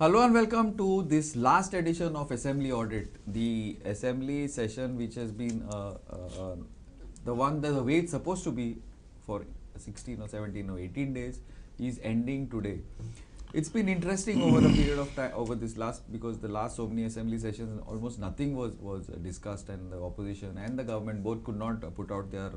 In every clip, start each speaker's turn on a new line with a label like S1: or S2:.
S1: Hello and welcome to this last edition of Assembly Audit, the assembly session which has been the one that the way it's supposed to be for 16 or 17 or 18 days is ending today. It's been interesting over the period of time, over this last, because the last so many assembly sessions, almost nothing was discussed, and the opposition and the government both could not put out their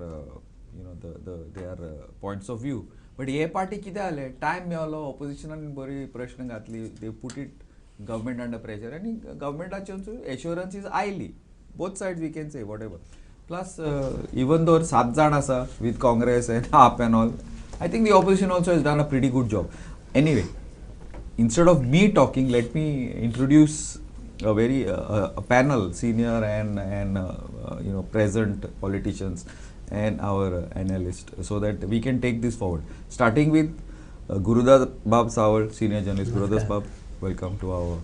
S1: their points of view. But hey party कितें जालें, time मेळलो, ऑपोजिशनान बरी प्रश्न घातली, they put it government under pressure आनी गव्हर्मेंटाचे एश्योरन्सीज आयली. Both sides we can say whatever. Plus even though 7 जाण आसा with Congress and AAP and all, I think the opposition also has done a pretty good job. Anyway, instead of me talking, let me introduce a very a panel, senior and present politicians and our analyst, so that we can take this forward. Starting with Gurudas Bab Sawal, senior journalist. Gurudas Bab, welcome to our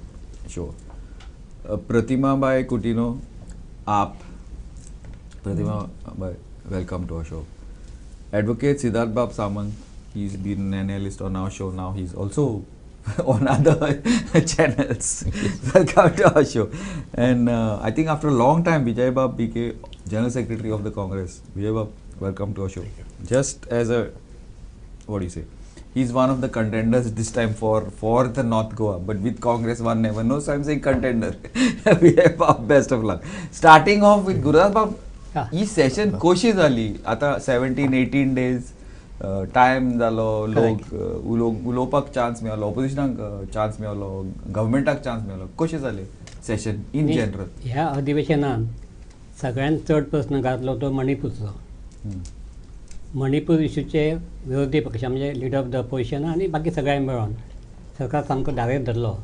S1: show. Pratima Bai Coutinho, AAP. Pratima Bai, welcome to our show. Advocate Siddharth Bab Samant, he's been an analyst on our show, now he's also on other channels. Welcome to our show. And I think after a long time, Vijay Bab became General Secretary of the Congress. Vijay Bab, welcome to our show. Just as a, what do you say? He's one of the contenders this time for the North Goa. But with Congress, one never knows. So I'm saying contender. Vijay Bab, best of luck. Starting off with Gurudas Bab, he session koshi jali. Ata 17, 18 days. Time जालो, लोक उलोवपाक chance मेळलो, ऑपोजिशनाक chance मेळलो, गव्हर्मेंटाक chance मेळलो, कशें जालें session in general?
S2: ह्या अधिवेशनान सगळ्यांत चड प्रस्न घातलो तो मणिपूरचो. मणिपूर इशूचे विरोधी पक्ष म्हणजे लिडर ऑफ the opposition आनी बाकी सगळ्यांक मेळोन सरकार सामको धारेर धरलो,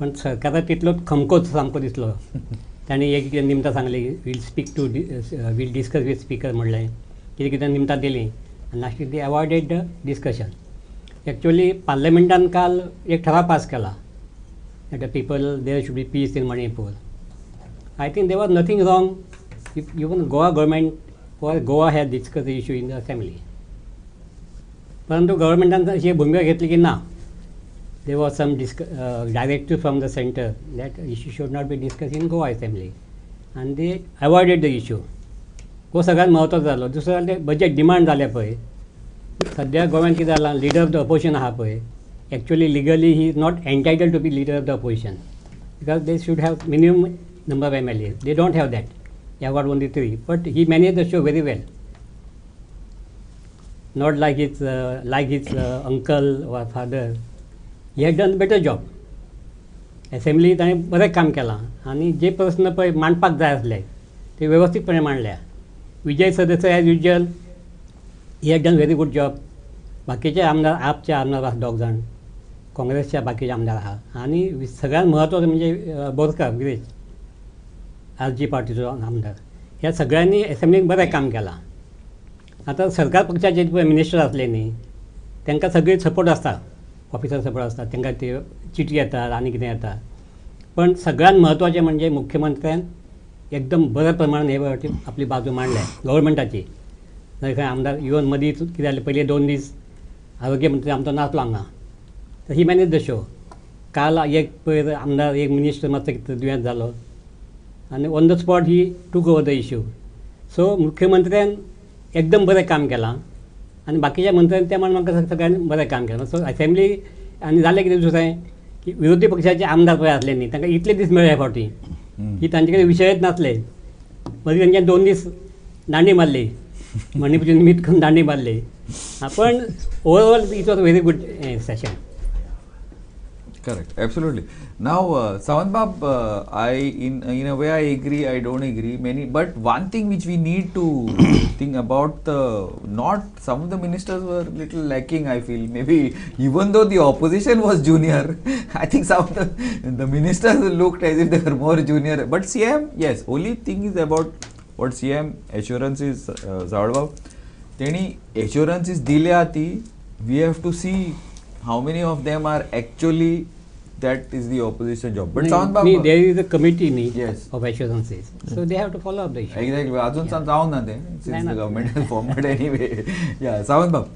S2: पण सरकाराक तितलोच खमकोच सामको दिसलो. तांणी एक कितें निमतां सांगली, we'll speak to we'll discuss with speaker म्हणलें, कितें कितें निमतां दिलीं. And lastly, they avoided the discussion. Actually, पार्लमेंटान काल एक ठराव पास केला that the people, there should be peace in Manipur. I think there was nothing wrong if even Goa government or Goa has discussed the issue in the assembly. परंतु गव्हर्मेंटान अशी भूमिका घेतली की ना, there was some directive from the center that issue should not be discussed in Goa assembly, and they avoided the issue. हो सगळ्यात म्हत्वाचो जालो. दुसरें जालें बजेट डिमांड जालें पळय, सद्या गोव्यान कितें जालां, लिडर ऑफ the opposition आहा पळय, actually legally he is not entitled to be leader of the opposition because they should have minimum number of M L A, they don't have that, they have got only 3, but he manage the show very well, not like his uncle or father. He had done better job. Assembly ताणें बरें काम केलां आनी जे प्रस्न पळय मांडपाक जाय आसले ते वेवस्थीतपणे मांडल्या. Vijay Sardesai as usual, he had done very good job. बाकीचे आमदार, आपचे आमदार आसा दोग जाण, काँग्रेसच्या बाकीचे आमदार आहा, आनी सगळ्यांत म्हत्वाचो म्हणजे बोरकार गिरीश, आर जी पार्टीचो आमदार. ह्या सगळ्यांनी एसेंब्लीन बरें काम केलां. आतां सरकार पक्षाचे पळय मिनिस्टर आसले न्ही, तांकां सगळी सपोर्ट आसता, ऑफिसर सपोर्ट आसता, तांकां ते चिटी येतात आनी कितें येता, पण सगळ्यांत म्हत्वाचें म्हणजे मुख्यमंत्र्यान एकदम बऱ्या प्रमाणान हे फावटी आपली बाजू मांडल्या गव्हर्मेंटाची. खंय आमदार इवन मदीं कितें जालें, पयले 2 दीस आरोग्य मंत्री आमचो नासलो हांगा, तर ही मॅनेज the show. काल एक पयर आमदार, एक मिनिस्टर मातसो कितें दुयेंत जालो आनी on the spot he took over the issue. So मुख्यमंत्र्यान एकदम बरें काम केलां आनी बाकीच्या मंत्र्यान त्या मानान म्हाका सगळ्यांनी बरें काम केलां. सो एसेंब्ली आनी जालें कितें दुसरें की विरोधी पक्षाचे आमदार पळय आसले न्ही, तांकां इतले दीस मेळ्ळे ह्या फावटी की तांचे कडेन विशयच नासले. मदीं तांच्या 2 दीस दांडी मारली, मणिपूरचे निमित्त करून दांडी मारली, पण overall it was very good session.
S1: Correct, absolutely. Now, Sawant Bab, I in a way I agree, I don't agree many, but one thing which we need to think about, the not some of the ministers were little lacking, I feel. Maybe even though the opposition was junior, I think some of the ministers looked as if they were more junior. But CM, yes, only thing is about what CM assurances, Sawant Bab, teni assurances दिल्या ती, we have to see how many of them are actually, that is the opposition job. But Sawant Bab,
S2: there is a committee
S1: yes,
S2: of assurances, so they have to follow up the issue.
S1: Exactly. Ajun जाऊन ना ते, since the government has formed, but anyway, yeah, Sawant Bab.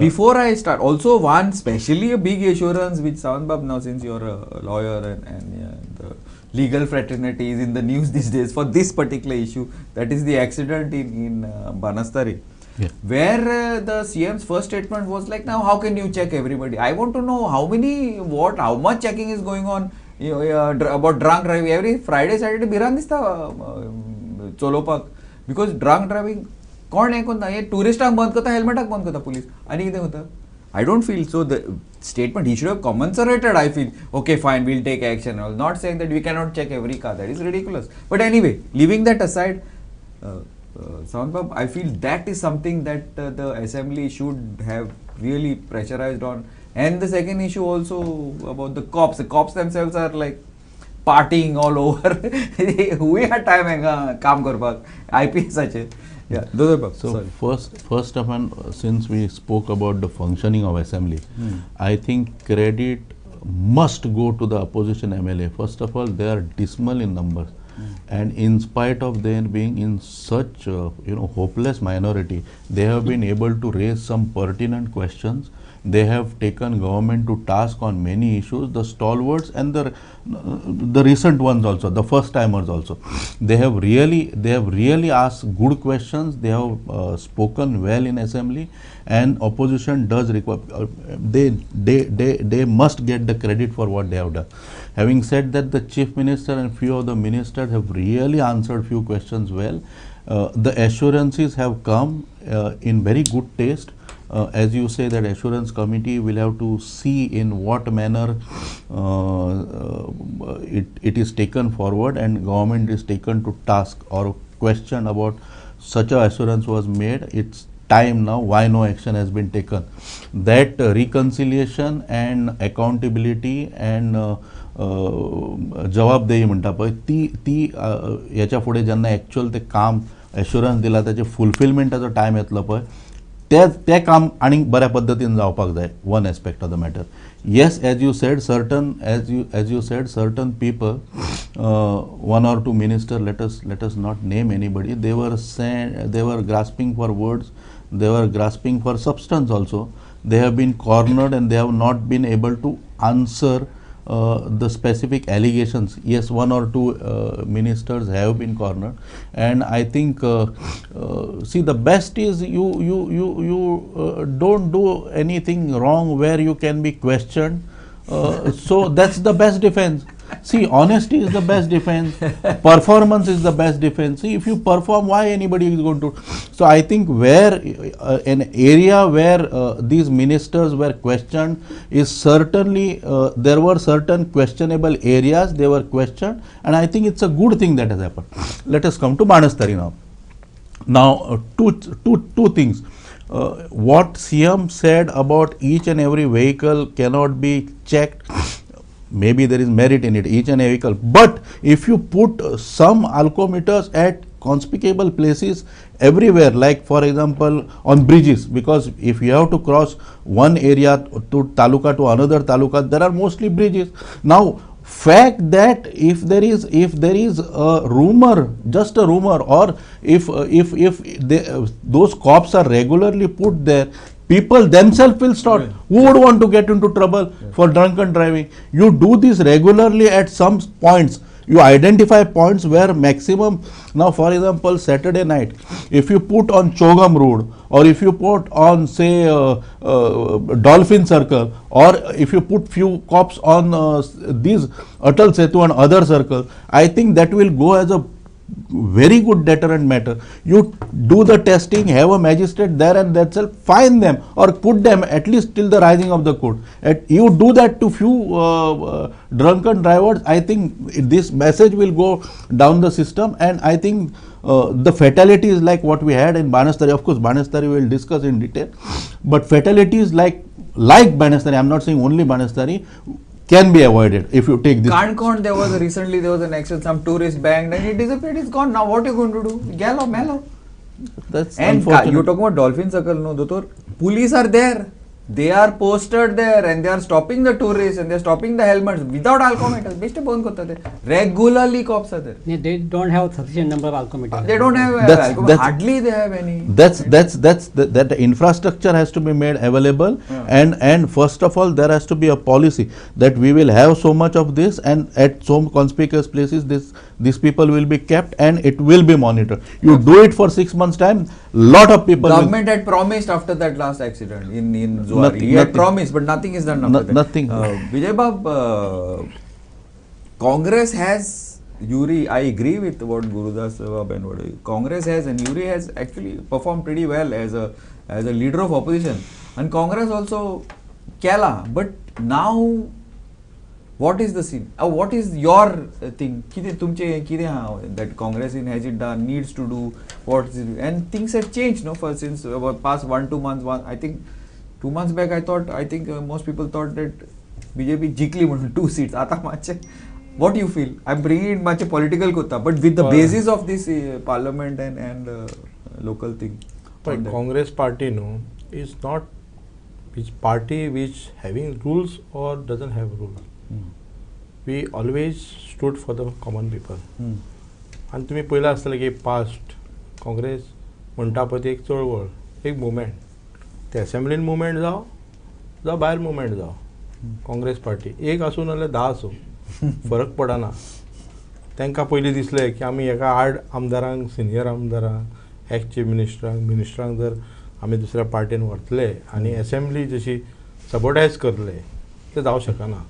S1: Before I start, also one specially a big assurance which Sawant Bab, now since you're a lawyer and the legal fraternity is in the news these days for this particular issue, that is the accident in Banastari.
S3: Yeah.
S1: Where the CM's first statement was like, now how can you check everybody? I want to know how many, what, how much checking is going on, you know, about drunk driving. Every Friday, Saturday, भिरांत दिसता चलोवपाक, because drunk driving कोण हें करता, हे ट्युरिस्टांक बंद करता, हेल्मेटाक बंद करता पुलीस, आनी कितें करता? I don't feel so. The statement he should have commensurated. I feel okay, fine, we'll take action. I was not saying that we cannot check every car, that is ridiculous. But anyway, leaving that aside, Sawant Bab, I feel that is something that the assembly should have really pressurized on. And the second issue also about the cops. The cops themselves are like partying all over. We had time काम करपाक IPS आचे. Yeah, Dodor
S3: So
S1: sorry.
S3: First of all, since we spoke about the functioning of assembly, I think credit must go to the opposition MLA. First of all, they are dismal in numbers. And in spite of them being in such hopeless minority, they have been able to raise some pertinent questions. They have taken government to task on many issues, the stalwarts and the recent ones also, the first timers also. They have really asked good questions. They have spoken well in assembly, and opposition does require, they must get the credit for what they have done. Having said that, the chief minister and few of the ministers have really answered few questions well. The assurances have come in very good taste. As you say, that assurance committee will have to see in what manner it is taken forward and government is taken to task or question about such a assurance was made. It's time now, why no action has been taken. That reconciliation and accountability and जबाबदेही म्हणटा पळय ती ती हेच्या फुडें जेन्ना actual ते काम assurance दिला ताचे फुलफिलमेंटाचो टायम येतलो पळय ते काम आनीक बऱ्या पद्दतीन जावपाक जाय. One aspect of the matter. Yes, as you said, certain as you said certain people, one or two minister, let us not name anybody, they were grasping for words, they were grasping for substance also. They have been cornered and they have not been able to answer the specific allegations. Yes, one or two ministers have been cornered, and I think see, the best is you don't do anything wrong where you can be questioned. So that's the best defense. See, honesty is the best defense. Performance is the best defense. See, if you perform, why anybody is going to? So I think where an area where these ministers were questioned is certainly there were certain questionable areas they were questioned, and I think it's a good thing that has happened. Let us come to Banastari now. Now, two things. What CM said about each and every vehicle cannot be checked. Maybe there is merit in it, each and every vehicle. But if you put some alcometers at conspicuous places everywhere, like for example on bridges, because if you have to cross one area to taluka to another taluka, there are mostly bridges. Now, fact that if there is a rumor, just a rumor, or if those cops are regularly put there, people themselves will start.
S1: Yeah.
S3: Who would want to get into trouble for drunken driving? You do this regularly at some points. You identify points where maximum. Now, for example, Saturday night, if you put on Chogam Road, or if you put on, say, Dolphin Circle, or if you put few cops on these Atal Setu and other circle, I think that will go as a very good deterrent matter. You do the testing, have a magistrate there and thatself, fine them or put them at least till the rising of the court. You do that to few drunken drivers, I think this message will go down the system, and I think the fatalities like what we had in Banastari, of course Banastari we will discuss in detail, but fatalities like Banastari, I am not saying only Banastari, can be avoided if you take this.
S1: Canacona, there was recently there was an accident, some tourist banged and it disappeared, it's gone. Now what are you going to do? Gallo, mellow.
S3: That's
S1: and
S3: unfortunate.
S1: You're talking about Dolphin Circle, no, Dotor. Police are there. They are posted there and they are stopping the tourists and they are stopping the helmets without alcometers. बेश्टे बंद करता ते. Regularly cops are there.
S2: They don't have sufficient number of alcometers.
S1: They don't have hardly they have any.
S3: That infrastructure has to be made available.
S1: Yeah.
S3: And first of all there has to be a policy that we will have so much of this and at some conspicuous places these people will be kept and it will be monitored. You do it for 6 months time, lot of people.
S1: Government had promised after that last accident in Zuari. He had promised, but nothing is done after that.
S3: Nothing.
S1: Vijay Bab, Congress has Yuri. I agree with what Gurudas Bab and what Congress has, and Yuri has actually performed pretty well as a leader of opposition. And Congress also kela. But now, what is the scene? What is your thing? Kide tumche kide ha that Congress in has it done, needs to do what is it? And things have changed, no? For since about past 1-2 months, I think 2 months back I think most people thought that BJP jikli म्हणून 2 seats. आता मातशें what you feel? I'm bringing it much political kota, but with the basis of this parliament and local thing.
S4: But Congress party no is not which party which having rules or doesn't have rules. We always stood for the common people. आनी तुमी पयलां आसतलें की past Congress म्हणटा पळय ती एक चळवळ, एक मुवमेंट, ते असेंब्लीन मुवमेंट जावं जावं भायर मुवमेंट जावं, काँग्रेस पार्टी एक आसूं नाल्यार 10 आसूं फरक पडना. तांकां पयलीं दिसलें की आमी एका 8 आमदारांक, सिनियर आमदारांक, एक्स चीफ मिनिस्टरांक, मिनिस्टरांक जर आमी दुसऱ्या पार्टीन व्हरतले आनी एसेंब्ली जशी सबोटायज करतले तें जावं शकना.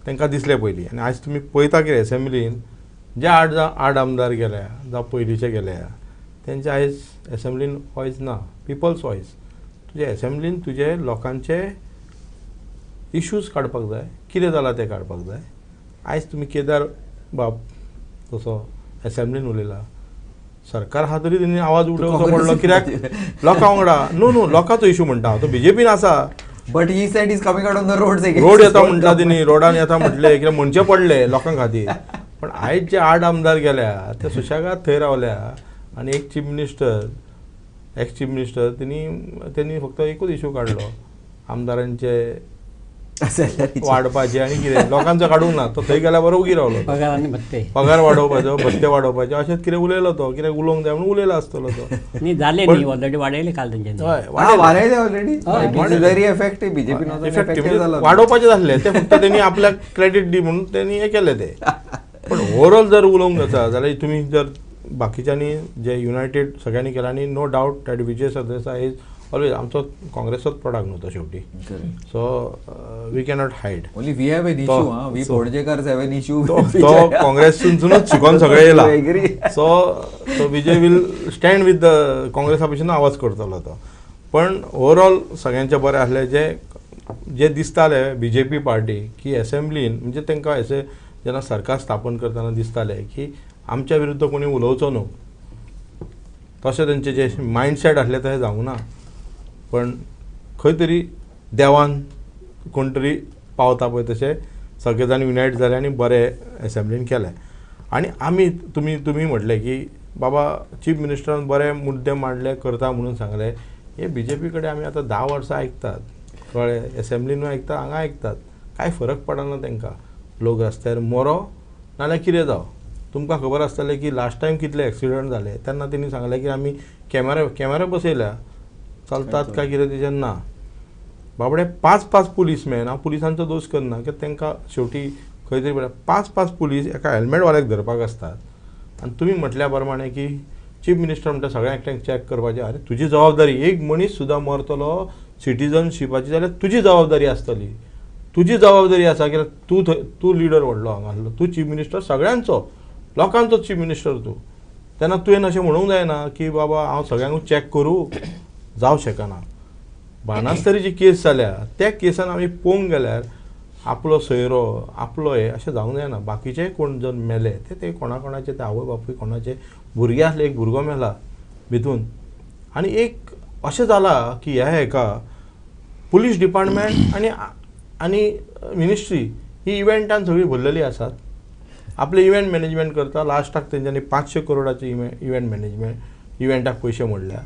S4: तांकां दिसलें पयलीं. आनी आयज तुमी पळयता कितें एसेंब्लीन जे 8 आमदार गेल्या जावं पयलींचे गेल्या तेंचे आयज एसेंब्लीन वॉयस ना, पिपल्स वॉयस. तुजे एसेंब्लीन तुजे लोकांचे इश्यूज काडपाक जाय, कितें जालां तें काडपाक जाय. आयज तुमी केदार बाब तसो एसेंब्लीन उलयला, सरकार आहा तरी तेणी आवाज उठोवचो पडलो कित्याक लोकां वांगडा न्हू न्हू लोकांचो इशू म्हणटा हांव, तो बीजेपीन आसा.
S1: But he said he's coming out on the roads again.
S4: Road येता म्हणटा तेणी, रोडान येता म्हटलें कित्याक म्हणचें पडलें लोकां खातीर. पण आयज जे 8 आमदार गेल्या ते सुशेगाद थंय रावल्या आनी एक chief minister, ex chief minister तेणी फक्त एकूच इशू काडलो, आमदारांचे वाडपाचे आनी कितें लोकांचो काडूंक ना. तो थंय गेल्या बरोबर उगी रावलो,
S2: पगार आनी भत्ते,
S4: पगार वाडोवपाचो, भत्ते वाडोवपाचे अशेंच कितें उलयलो तो, कितें उलोवंक जाय म्हणून उलयला आसतलो तो.
S2: न्ही जालें न्ही ऑलरेडी वाडयले काल तेंच्यांनी.
S4: हय
S1: वाडयले already, very effective. BJP
S4: effective वाडोवपाचें आसलें तें फक्त तेणी आपल्याक क्रेडीट दी म्हणून तेणी हें केलें तें. पण ओवरऑल जर उलोवंक जाता जाल्यार तुमी जर बाकीच्यांनी जे युनायटेड सगळ्यांनी केलां आनी no doubt that Vijay Sardesai is always आमचो काँग्रेसचोच प्रोडक्ट न्हू तो शेवटी, so we cannot hide.
S1: Only we have an issue, हा, we Ponjekars have an issue.
S4: तो काँग्रेसूनच शिकोन सगळें येयला, सो तो Vijay will stand with the काँग्रेसा भशेन आवाज करतलो तो. पण ओवरऑल सगळ्यांचें बरें आसलें जे जे दिसताले बीजेपी पार्टी की एसेंब्लीन म्हणजे तांकां अशें जेन्ना सरकार स्थापन करतना दिसतालें की आमच्या विरुद्ध कोणी उलोवचो न्हू, तशें तेंचें जे मायंडसेट आसलें तशें जावंक ना. पण खंय तरी देवान कोण तरी पावता पळय तशें सगळे जाण युनायट जाले आनी बरें एसेंब्लीन केलें. आनी आमी तुमी तुमी म्हटलें की बाबा चीफ मिनिस्टरान बरे मुद्दे मांडले करता म्हणून सांगलें, हे बीजेपी कडेन आमी आतां 10 वर्सां आयकतात, कळ्ळें, एसेंब्लीनूय आयकता, हांगा आयकतात, कांय फरक पडना तांकां. लोक रस्त्यार मरो नाल्यार कितें जावं, तुमकां खबर आसतलें की लास्ट टायम कितले एक्सिडंट जाले तेन्ना तेणी सांगलें की आमी कॅमेरा बसयल्या, चलतात काय कितें तेजें ना. बाबडे 5-5 पुलीसमॅन, हांव पुलिसांचो दोश करना कित्याक तांकां शेवटी खंय तरी 5-5 पुलीस एका हेल्मेटवाल्याक धरपाक आसतात. आनी तुमी म्हटल्या प्रमाणे की चीफ मिनिस्टर म्हणटा सगळ्यांक एकट्यांक चॅक करपाचें, आरे तुजी जबाबदारी, एक मनीस सुद्दां मरतलो सिटीजनशिपाची जाल्यार तुजी जबाबदारी आसतली, तुजी जबाबदारी आसा कित्याक तूं थंय तूं लिडर व्हडलो हांगा आसलो, तूं चीफ मिनिस्टर सगळ्यांचो, लोकांचो चीफ मिनिस्टर तूं, तेन्ना तुवें अशें म्हणूंक जायना की बाबा हांव सगळ्यांकूच चॅक करूं, जावं शकना. बाणास्तरी जी केस जाल्या त्या केसान आमी पळोवंक गेल्यार आपलो सोयरो आपलो हें अशें जावंक जायना. बाकीचे कोण जर मेले ते ते कोणा कोणाचे ते आवय बापूय कोणाचे भुरगे आसले, एक भुरगो मेला भितून. आनी एक अशें जालां की ह्या हेका पुलीस डिपार्टमेंट आनी आनी मिनिस्ट्री ही इव्हेंटान सगळी भरलेली आसात. आपले इव्हेंट मॅनेजमेंट करता, लास्टाक तेंच्यांनी 500 करोडाचे इव्हेंट मॅनेजमेंट इव्हेंटाक पयशे मोडल्या.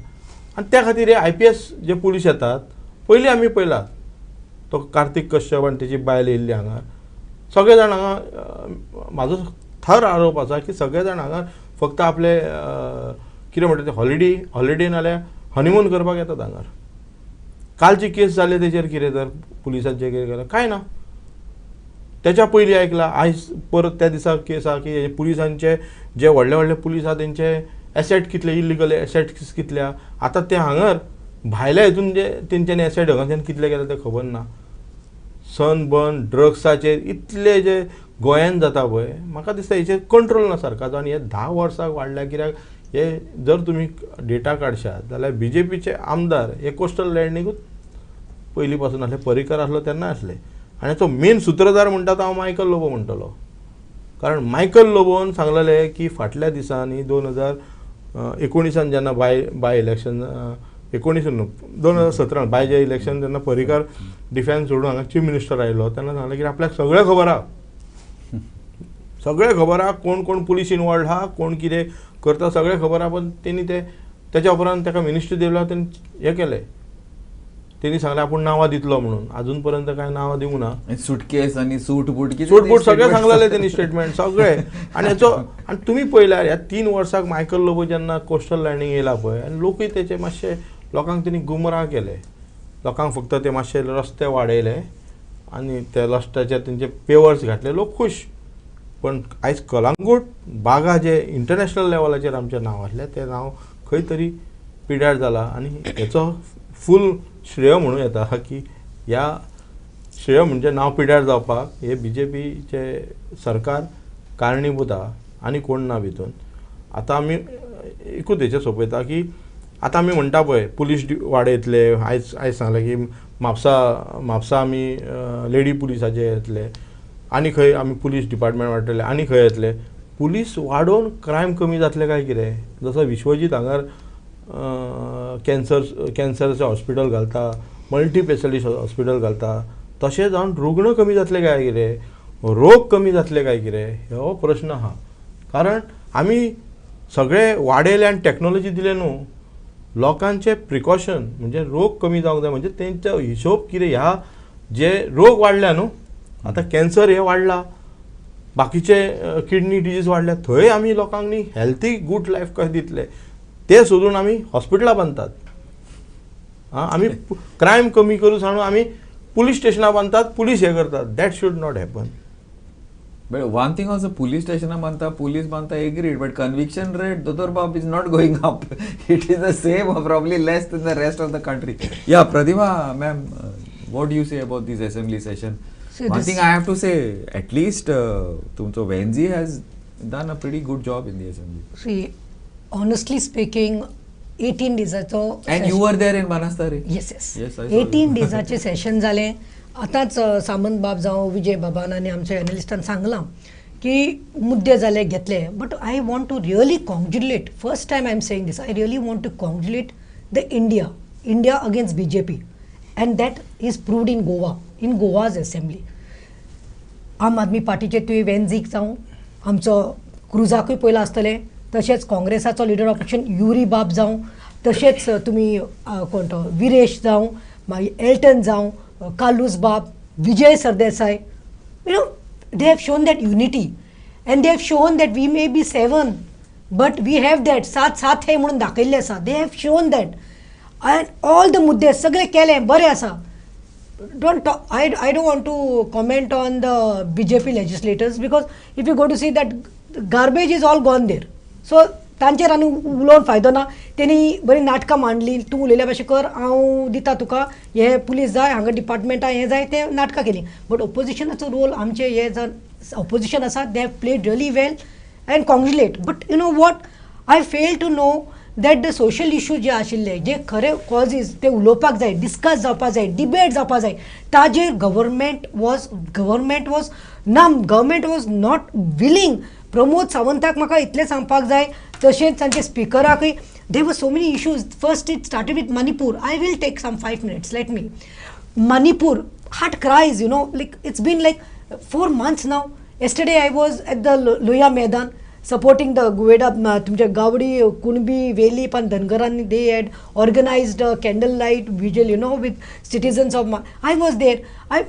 S4: आनी त्या खातीर हे IPS जे पुलीस येतात पयलीं आमी पळयला तो कार्तीक कश्यप आनी तेजी बायल येयल्ली हांगा, सगळे जाण हांगा, म्हाजो थर आरोप आसा की सगळे जाण हांगा फक्त आपले कितें म्हणटा ते हॉलिडे हॉलिडे नाल्यार हनिमून करपाक येतात हांगार. कालची केस जाली तेजेर कितें तर पुलिसांचेर कितें केलें कांय ना, तेच्या पयलीं आयकलां. आयज परत त्या दिसा केस आहा की पुलिसांचे जे व्हडले व्हडले पुलीस आहा तेंचे एसेट कितले, इल्लिगल एसेट्स कितले आहा. आतां ते हांगार भायल्या हितून जे तेंच्यांनी एसेट हांगाच्यान कितले केले तें खबर ना. सनबर्न ड्रग्साचेर इतले जे गोंयान जाता पळय, म्हाका दिसता हेचेर कंट्रोल ना सरकाराचो. आनी हे 10 वर्सां वाडल्या कित्याक, हे जर तुमी डेटा काडशात जाल्यार बी जे पीचे आमदार हे कोस्टल लँडींगूच पयलीं पासून आसले, पर्रीकर आसलो तेन्ना आसले. आनी तो मेन सुत्रधार म्हणटा तो हांव मायकल लोबो म्हणटलो, कारण मायकल लोबोन सांगलेलें की फाटल्या दिसांनी 2019 जेन्ना बाय इलेक्शन 19 न्हू 2017 बाय जे इलेक्शन जेन्ना पर्रीकर डिफेन्स सोडून हांगा चीफ मिनिस्टर आयलो तेन्ना सांगलें की आपल्याक सगळें खबर आहा, सगळें खबर आहा, कोण कोण पुलीस इनवॉल्ड आहा, कोण कितें करता सगळें खबर आहा. पण तेणी ते तेच्या उपरांत ताका मिनिस्ट्री दिल्या तेणी हें केलें, तेणी सांगलें आपूण नांवां दितलो म्हणून, आजून पर्यंत कांय नांवां दिवंक ना.
S1: सुटकेस आनी सूट बूट कितें
S4: सूट बूट सगळें सांगलेलें तेणी स्टेटमेंट सगळें. आनी हेचो आनी तुमी पळयल्यार ह्या 3 वर्साक मायकल लोबो जेन्ना कोस्टल लँडींग येयला पळय, आनी लोकूय तेचे मातशे लोकांक तेणी गुमराह केले, लोकांक फक्त ते मातशे रस्ते वाडयले आनी ते रस्त्याचेर तेंचे पेवर्स घातले, लोक खूश. पण आयज कलांगूट बागा जे इंटरनॅशनल लेवलाचेर आमचें नांव आसलें तें नांव खंय तरी पिड्यार जालां. आनी हेचो फूल श्रेय म्हणूं येता की ह्या श्रेय म्हणजे नांव पिड्यार जावपाक हे बी जे पीचे सरकार कारणीभूत आहा आनी कोण ना भितून. आतां आमी एकूच हेचेर सोंपयता की आतां आमी म्हणटा पळय पुलीस वाडयतले, आयज आयज सांगलें की म्हापसा म्हापसा आमी लेडी पुलिसाचे येतले, आनी खंय आमी पुलीस डिपार्टमेंट वाडटले, आनी खंय येतले. पुलीस वाडोवन क्रायम कमी जातले काय कितें? जसो विश्वजीत हांगार कॅन्सरचें हॉस्पिटल घालता, मल्टी स्पेशलिस्ट हॉस्पिटल घालता, तशें जावन रुग्ण कमी जातले काय कितें, रोग कमी जातले काय कितें, हो प्रश्न आहा. कारण आमी सगळे वाडयले आनी टॅक्नोलॉजी दिले न्हू, लोकांचे प्रिकॉशन म्हणजे रोग कमी जावंक जाय, म्हणजे तेंचो हिशोब कितें, ह्या जे रोग वाडल्या न्हू, आतां कॅन्सर हे वाडला, बाकीचे किडनी डिजीज वाडल्या, थंय आमी लोकांक न्ही हेल्थी गूड लायफ कशें दितले ते सोदून आमी हॉस्पिटलां बांदतात. आं, आमी क्रायम कमी करूं सांगून आमी पुलीस स्टेशनां बांदतात, पुलीस हे करतात. That should not happen.
S1: But one thing also, police station बांदता, पुलीस बांदता, agreed, but conviction rate दोतोर बाब is not going up. It is the same or probably less than the rest of the country. Yeah, Pratima ma'am, what do you say about this assembly session?
S5: So
S1: one thing I have to say, at least तुमचो Venzy has done a pretty good job in the assembly.
S5: See, honestly speaking, 18 डेजाचो.
S1: And you were there in Banastari?
S5: Yes, yes. 18 डेजाचें session जालें. आतांच सामंत बाब जावं विजय बाबान आनी आमच्या एनलिस्टान सांगलां की मुद्दे जाले घेतले, but I want to really congratulate, first time I am saying this, I really want to congratulate the India, India against B J P, and that is proved in Goa, in Goa's assembly. Aam Aadmi पार्टीचे तुवें वेन्झीक जावं आमचो क्रुजाकूय पळयलां आसतलें, तशेंच काँग्रेसाचो leader opposition Yuri बाब जावं, तशेंच तुमी कोण तो विरेश जावं, मागीर एल्टन जावं, कार्लूस बाब, Vijay Sardesai, you know they have shown that unity and they have shown that we may be 7 but we have that सात सात हे म्हणून दाखयल्लें आसा. They have shown that and all the मुद्दे सगळे केले बरें आसा. Don't talk, I don't want to comment on the BJP legislators because if you go to see that garbage is all gone there. So तांचेर आनी उलोवन फायदो ना. तेणी बरी नाटकां मांडली, तूं उलयल्या भाशेन कर, हांव दिता तुका, हे पुलीस जाय, हांगा डिपार्टमेंटां हें जाय, ते नाटकां केलीं. बट ओपोजिशनाचो रोल आमचे हे जर ओपोजिशन आसा, they have played really well and congratulate. But you know what, I fail to know that the social issue जे आशिल्ले, जे खरे कॉजीज ते उलोवपाक जाय, डिस्कस जावपाक जाय, डिबेट जावपाक जाय, ताजेर गव्हर्मेंट वॉज ना, government was not willing. Pramod सावंताक म्हाका इतलें सांगपाक जाय, तशेंच तांचे स्पिकराकूय, there were so many issues. First it started with Manipur. I will take some 5 minutes, let me. Manipur, heart cries, you know, like it's been like 4 months now. Yesterday I was at the Loya Maidan. supporting the Guveda, तुमच्या गावडी, कुणबी, वेलीप आनी धनगरांनी they had organized candle light vigil with citizens of. I was there. I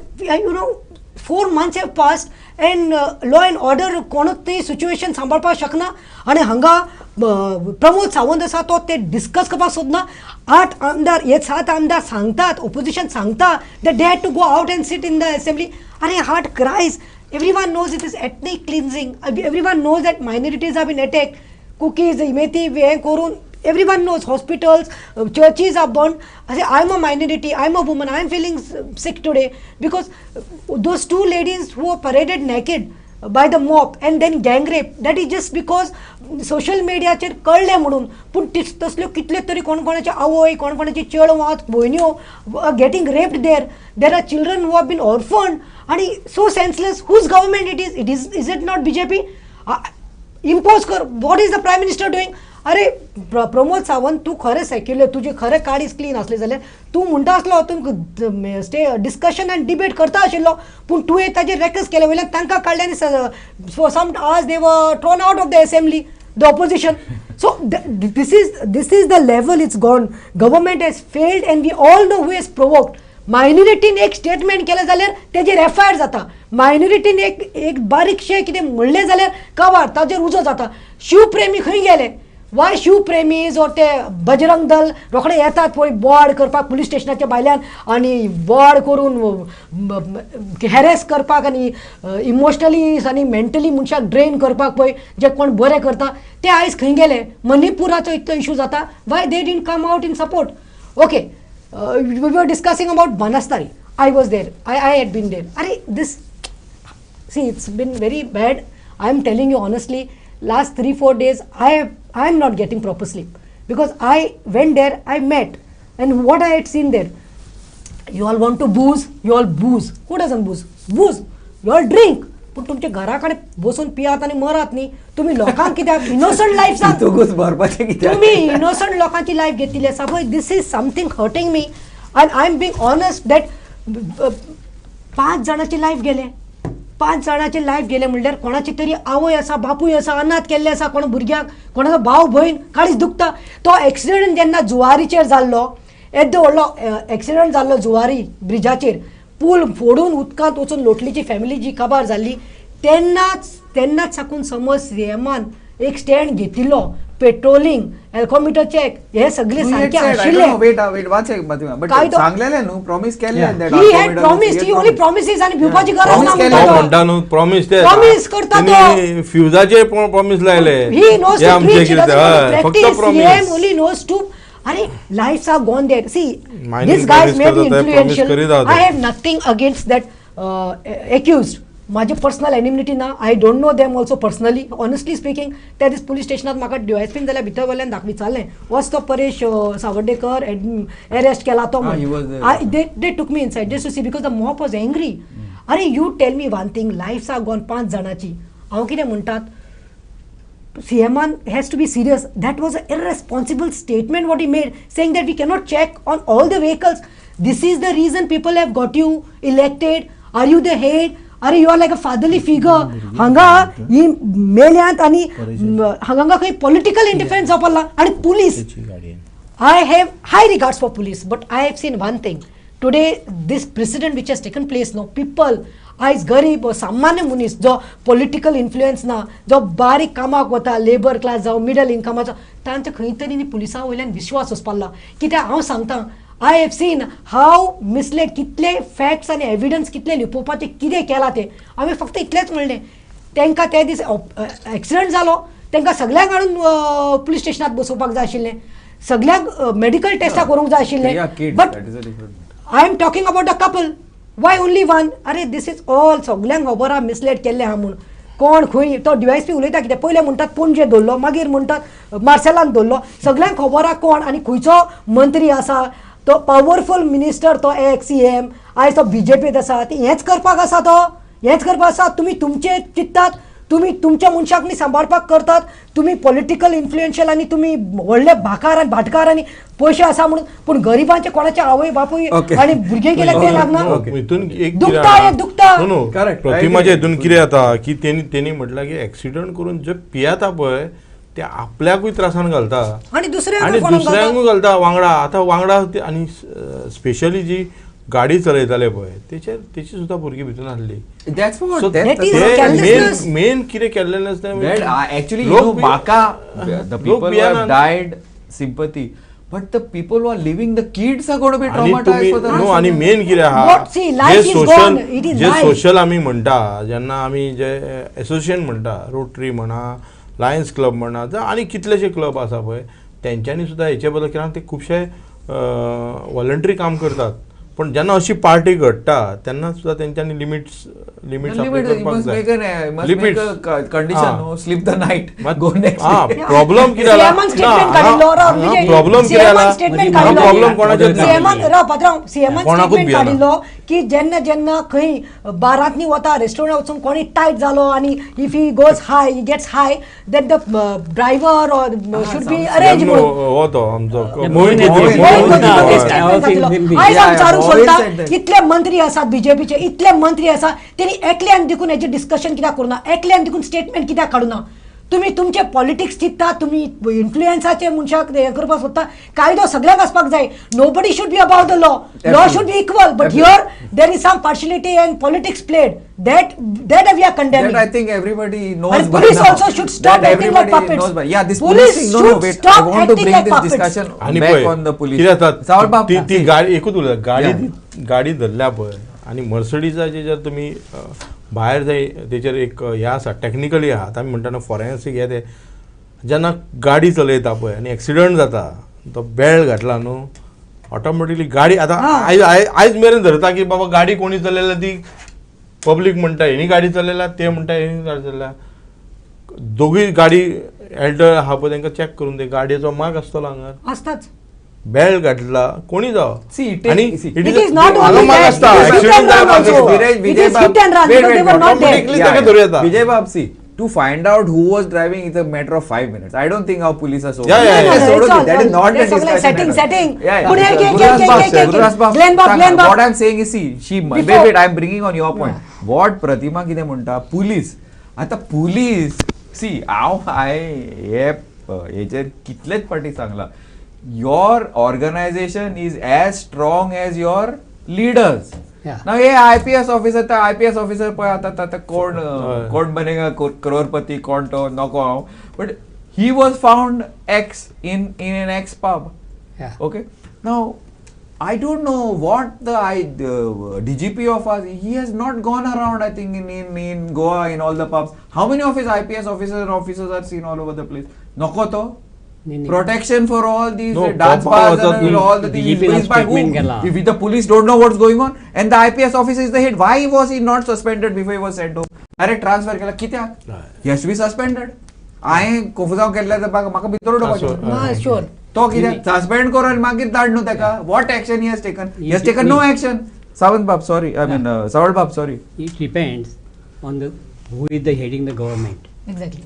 S5: 4 months have passed and law and order कोणूच ती situation सांबाळपाक शकना आनी हांगा प्रमोद सावंत आसा तो ते डिस्कस करपाक सोदना. आठ आमदार हे सात आमदार सांगतात, ओपोजिशन सांगता that they had to go out and sit in the assembly. अरे, heart cries. Everyone knows it is ethnic cleansing. Everyone knows that minorities have been attacked. Kukis, Meitei हें करून everyone knows hospitals, churches are burnt. I say, I'm a minority, I'm a woman, I'm feeling sick today because those two ladies who were paraded naked by the mob and then gang rape, that is just because social मिडियाचेर कळ्ळें म्हणून. पूण तसल्यो कितल्यो तरी कोण कोणाचे आवय, कोण कोणाची चेडवां, भयण्यो getting raped there. There are children who have been orphaned आनी so senseless. Whose government it is? It is it not BJP? Impose कर. What is the Prime Minister doing? अरे प्रमोद सावंत, तूं खरें सेक्युलर, तुजें खरें काळीज क्लीन आसलें जाल्यार तूं म्हणटा आसलो तूं स्टे डिस्कशन आनी डिबेट करता आशिल्लो, पूण तुवें ताजेर रेकस केले वयल्यान तांकां काडले आनी for some hours they were thrown out of the assembly, the opposition. So this is the level it's gone. Government has failed and we all know who has provoked. मायनॉरिटीन एक स्टेटमेंट केलें जाल्यार तेजेर एफ I R जाता. मायनॉरिटीन एक एक बारीकशें कितें म्हणलें जाल्यार कबार ताजेर उजो जाता. शिवप्रेमी खंय गेले? वाय शिवप्रेमीज और ते बजरंग दल रोखडे येतात पळय बोवाळ करपाक पुलीस स्टेशनाच्या भायल्यान आनी बोवाळ करून हॅरेस करपाक आनी इमोशनली आनी मेंटली मनशाक ड्रेन करपाक पळय जे कोण बरें करता ते आयज खंय गेले? मणिपुराचो इतलो इशू जाता, why they didn't come out in support? Okay, we were discussing about Banastari. I was there. I had been there. अरे, this, see, it's been very bad. I am telling you honestly, last 3-4 days I am not getting proper sleep because I went there, I met, and what I had seen there. You all want to booze, you all booze. Who doesn't booze? Booze. You all drink. पूण तुमच्या घरा कडेन बसून पियात आनी मरात न्ही. तुमी लोकांक कित्याक इनोसंट लायफ
S1: तुगूच भरपाचें कित्याक?
S5: तुम्ही इनोसंट लोकांची लायफ घेतिल्ली आसा पळय. This is something hurting me and I am being honest that पांच जाणांची लायफ गेले. पांच जाणांची लायफ गेले म्हणल्यार कोणाची तरी आवय आसा, बापूय आसा, अनाथ केल्ले आसा, कोण भुरग्याक, कोणाचो भाव भयण, काळीज दुखता. तो एक्सिडंट जेन्ना जुवारीचेर जाल्लो, येद्दो व्हडलो एक्सिडंट जाल्लो जुवारी ब्रिजाचेर, पूल फोडून उदकांत वचून लोटलीची फॅमिली जी काबार जाल्ली, तेन्नाच तेन्नाच साकून समज सीएमान एक स्टँड घेतिल्लो, पेट्रोलिंग, अल्कोमिटर चेक हे सगळे सारखे आशिल्ले.
S1: Wait, wait, one sec, but
S5: कायदो-
S1: सांगलेले न्हू, प्रॉमिस केल्ले that
S5: he had
S1: alcometer
S5: promised,
S1: he
S5: he
S1: had
S5: only
S1: promised.
S5: Promises आनी भिवपाची गरज
S1: Promise
S5: ना
S1: केलें.
S5: म्हणटा
S4: तो
S5: तो.
S4: म्हणटा न्हू प्रॉमीस ते
S5: Promise करता तो.
S4: फ्युजाचे प्रॉमीस लायले.
S5: He knows
S4: हे
S5: to
S4: आमचे
S5: preach, he
S4: कितें
S5: doesn't know to
S4: हय, फक्त
S5: practice.
S4: Promise.
S5: CM only knows to. अरे, lives are gone there. See,
S4: Mining
S5: this guys
S4: promise
S5: may be
S4: करता ते, promise
S5: influential.
S4: करीत रावता.
S5: I have nothing against that accused. माझे पर्सनल एनिमिटी ना. I don't know them also personally, honestly speaking. त्या दीस police स्टेशनात म्हाका डीवायएसपीन जाल्यार भितर वयल्यान दाखवी चाललें, वच तो परेश सावर्डेकर एरेस्ट केला तो.
S1: Ah, he was there.
S5: They took me inside just to see because the mob was angry. अरे, you tell me one thing, lives are gone पांच जाणांची. हांव कितें म्हणटात, CMN has to be serious. That was an irresponsible statement what he made, saying that we cannot check on all the vehicles. This is the reason people have got you elected. Are you the head? अरे, you are like a fatherly figure. हांगा ही मेल्यांत आनी हांगा खंय political interference जावपाक लागला आनी police, I have high regards for police, but I have seen one thing. Today, this precedent which has taken place, no, people, आयज गरीब सामान्य मनीस जो पॉलिटिकल इन्फ्लुएन्स ना, जो बारीक कामाक वता, लेबर क्लास जावं मिडल इन्कमाचो, तांच्या खंय तरी न्ही पुलिसां वयल्यान विश्वास वचपाक लागला. कित्याक हांव सांगता, I have seen how misled, कितले फॅक्ट्स आनी एविडन्स कितले लिपोवपाचें कितें केलां तें. हांवें फक्त इतलेंच म्हणलें, तांकां ते दीस एक्सिडंट जालो तांकां सगळ्यांक हाडून पुलीस स्टेशनात बसोवपाक जाय आशिल्लें, सगळ्यांक मेडिकल टेस्टां करूंक जाय
S1: Yeah,
S5: आशिल्लें.
S1: Kids,
S5: but
S1: that is a different matter.
S5: I am talking about the couple. Why only one? अरे, this is all सगल्यांक खबर आहा मिसलेड केल्लें आहा म्हूण. कोण खंय तो डीवायएसपी उलयता कितें, पयलें म्हणटात पणजे दवरलो, मागीर म्हणटात मार्सेलान दवरलो. सगल्यांक खबर आहा कोण आनी खंयचो मंत्री आसा तो पावरफूल मिनिस्टर, तो एक्स सीएम आयज तो बीजेपीत आसा. ती हेंच करपाक आसा, तो हेंच करपाक आसा. तुमी तुमचे चित्तात. तुमी तुमच्या मनशाक न्ही सांबाळपाक करतात, तुमी पॉलिटिकल इन्फ्लुएन्शियल आनी तुमी व्हडले भाकार आनी भाटकार आनी पयशे आसा म्हणून, पूण गरिबांचे कोणाचे आवय बापूय आनी भुरगे गेले ते लागना.
S4: हितून एक
S5: दुखता हे दुखता.
S4: नो प्रतिमाच्या हितून कितें जाता की तेणी म्हटलां की एक्सिडंट करून जे पियेता पळय ते आपल्याकूय त्रासान घालता
S5: आनी दुसऱ्यांकूय
S4: घालता वांगडा. आतां वांगडा आनी स्पेशली जी गाडी चलयताले पळय तेचेर तेची सुद्दां भुरगीं भितून आसली. मेन कितें केल्लें
S1: एक्चुअली म्हाका the people who have died sympathy, but the people who are living, the kids are gonna be traumatised for the
S4: no. आनी मेन कितें आहा, जे सोशल आमी म्हणटा, जेन्ना आमी जे एसोसिएशन म्हणटा, रोटरी म्हणा, लायन्स क्लब म्हणा, आनी कितलेशे क्लब आसा पळय, तेंच्यांनी सुद्दां हेचे बद्दल कित्याक ते खुबशे वॉलंटरी काम करतात. पण जेन्ना अशी पार्टी घडटा तेन्ना सुद्दां तेंच्यांनी लिमिट्स करपाक जाय. प्रॉब्लम कितें जाला, प्रॉब्लम कितें जाला, प्रॉब्लम कोणाचेर
S5: सीएमान काडिल्लो की जेन्ना जेन्ना खंय बारांतनी वता रेस्टॉरंट वचून कोणी टायट जालो आनी if he goes high, he gets high, that the driver or should be arrange. आयज हांव विचारूंक सोदता, इतले मंत्री आसात बीजेपीचे, इतले मंत्री आसा, तेणी एकल्यान देखून हेजें डिस्कशन कित्याक करूना, एकल्यान देखून स्टेटमेंट कित्याक काडूना? तुमी तुमचे पॉलिटिक्स चिंतता, तुमी इन्फ्लुएन्साचे मनशाक हें करपाक सोदता. कायदो सगळ्यांक आसपाक जाय. Nobody should be above the law, law should be equal, but here there is some partiality and politics played. That we are condemning.
S1: That I think everybody knows.
S5: And police also should stop acting like puppets.
S1: Yeah, this police should stop I want to bring this discussion back on the police.
S4: ती गाडी एकूच उरता, गाडी धरल्या पळय आनी मर्सडीजाचे जर तुमी भायर जाय तेचेर एक हें आसा, टॅक्निकली आहा, आमी म्हणटा न्हू फॉरेन्सीक हे ते, जेन्ना गाडी चलयता पळय आनी एक्सिडंट जाता, तो बेल्ट घातला न्हू, ऑटोमॅटिकली गाडी आतां आयज मेरेन धरता की बाबा गाडी कोणी चलयल्या ती पब्लीक म्हणटा हेणी गाडी चलयल्या, ते म्हणटा हेणी गाडी चलयल्या. दोगूय गाडी एल्डर आहा पळय तेंकां चॅक करून ते गाडयेचो मार्क आसतलो हांगार
S5: आसताच,
S4: बेल्ट घातला कोणी जावं.
S1: Vijay Bab, see, to find out who was driving is a matter of 5 minutes. I don't think our police are so. That is not the discussion.
S5: Setting.
S1: What I am saying is, see, she wait, I am bringing on your point. What Pratima कितें म्हणटा, police आतां police, C हांव हे हेचेर कितलेच फावटी सांगलां, your organization is as strong as your leaders. Now hey IPS officer, त्या IPS officer पळय आतां कोण कोण बनेगा करोडपती, कोण तो नको हांव, but he was found ex in an ex pub. Okay, now I don't know what the DGP of us, he has not gone around, I think, in Goa, in all the pubs. How many of his IPS officers and officers are seen all over the place? Nako to. Protection for all these dance bars and all the things is by whom? If the police don't know what's going on, and the IPS officer is the head, why was he not suspended before he was sent home? Are transfer केला कित्याक? He has to be suspended. हांवें कोफुजांव केल्लें जाल्यार म्हाका भितर उडोवपाचें.
S5: Sure.
S1: तो कित्याक सस्पेंड करून आनी मागीर धाड न्हू ताका. What action he has taken? He has taken no action. Sawant Bab, sorry, I mean Sawal Bab, sorry.
S2: It depends on the who is the heading the government.
S5: Exactly.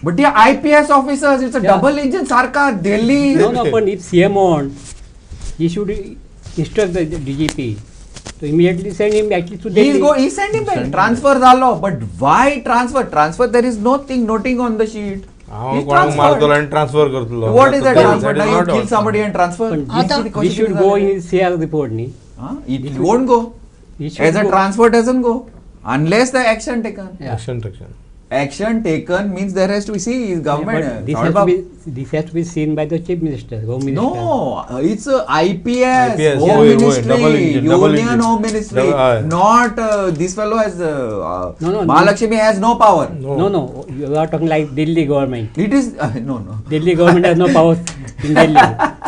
S1: But the IPS officers, it's a double engine sarkar, Delhi.
S2: No, no, but if CM on, he should instruct the DGP to immediately send him at least to Delhi.
S1: He sent him back. Transfer zalo. But why transfer? Transfer, there is nothing, nothing on the sheet.
S4: He's transferred. Transfer kartlo.
S1: What is that transfer? Now you kill somebody and transfer.
S2: He should go in his CR report, ni?
S1: Huh? It won't go. As a transfer doesn't go. Unless the action taken.
S2: Yeah.
S4: Action taken.
S1: Action taken means there has to be, see, government.
S2: Yeah, this has to be seen by the Chief Minister, Home Minister.
S1: No, it's a IPS, Home Ministry, double engine, Union Home Ministry. Not this fellow has, no, Mahalakshmi has no power.
S2: No, no, you are talking like Delhi government.
S1: It is, no, no.
S2: Delhi government has no power in Delhi.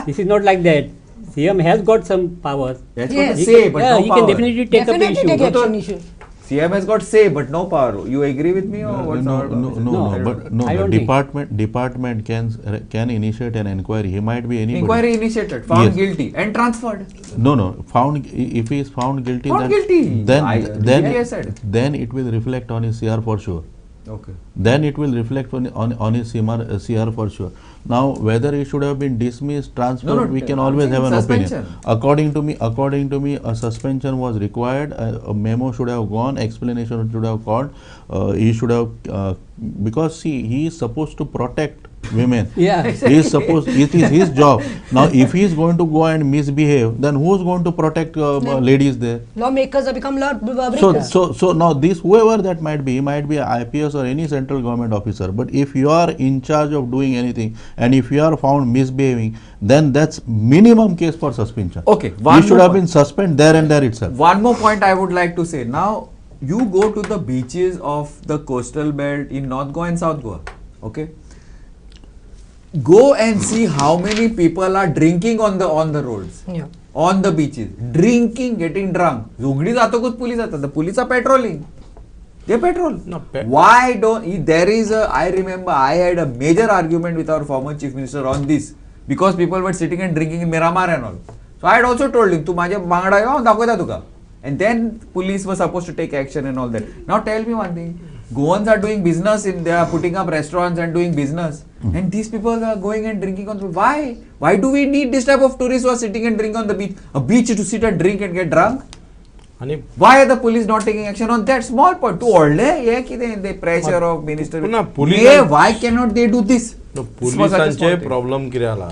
S2: This is not like that. CM has got some powers.
S1: That's what they say, but no
S2: he
S1: power.
S2: Can definitely take up the issue.
S1: CM has got say but no power. You agree with me or what's
S3: No, but no, the department can initiate an inquiry. He might be anybody.
S1: Inquiry initiated, found guilty and transferred.
S3: No, no, found, if he is found guilty, then it will reflect on his CR for sure.
S1: Okay.
S3: Then it will reflect on his CR for sure. Now, whether he should have been dismissed, transferred,
S1: No, no,
S3: we can
S1: I'm
S3: always
S1: saying
S3: have an
S1: suspension.
S3: opinion. According to me, a suspension was required. A memo should have gone, explanation should have called. He should have, because see, he is supposed to protect women.
S2: Yeah.
S3: He is supposed, it is his job. Now, if he is going to go and misbehave, then who is going to protect ladies there?
S5: Lawmakers have become law breakers.
S3: So now this, whoever that might be, he might be IPS or any central government officer, but if you are in charge of doing anything and if you are found misbehaving, then that's minimum case for suspension.
S1: Okay,
S3: You should have been suspended there and there itself.
S1: One more point I would like to say. Now, you go to the beaches of the coastal belt in North Goa and South Goa, okay? Go and see how many people are drinking on the roads.
S5: Yeah.
S1: On the beaches. Drinking, getting drunk. झोगडी जातकूच police जातात. The police are patrolling. They patrol.
S4: No,
S1: Why don't... There is a... I remember I had a major argument with our former chief minister on this. Because people were sitting and drinking in Miramar and all. So I had also told him, tu majhe bangda yo, दाखवता तुका. And then police were supposed to take action and all that. Now tell me one thing. Goans are doing business, they are putting up restaurants and doing business. And these people are going and drinking on the... Why? Why do we need this type of tourists who are sitting and drinking on the beach? A beach to sit and drink and get drunk? Why are the police not taking action on that small point? To all the pressure of minister. Why cannot they do this?
S4: पुलिसांचे problem कितें जाला?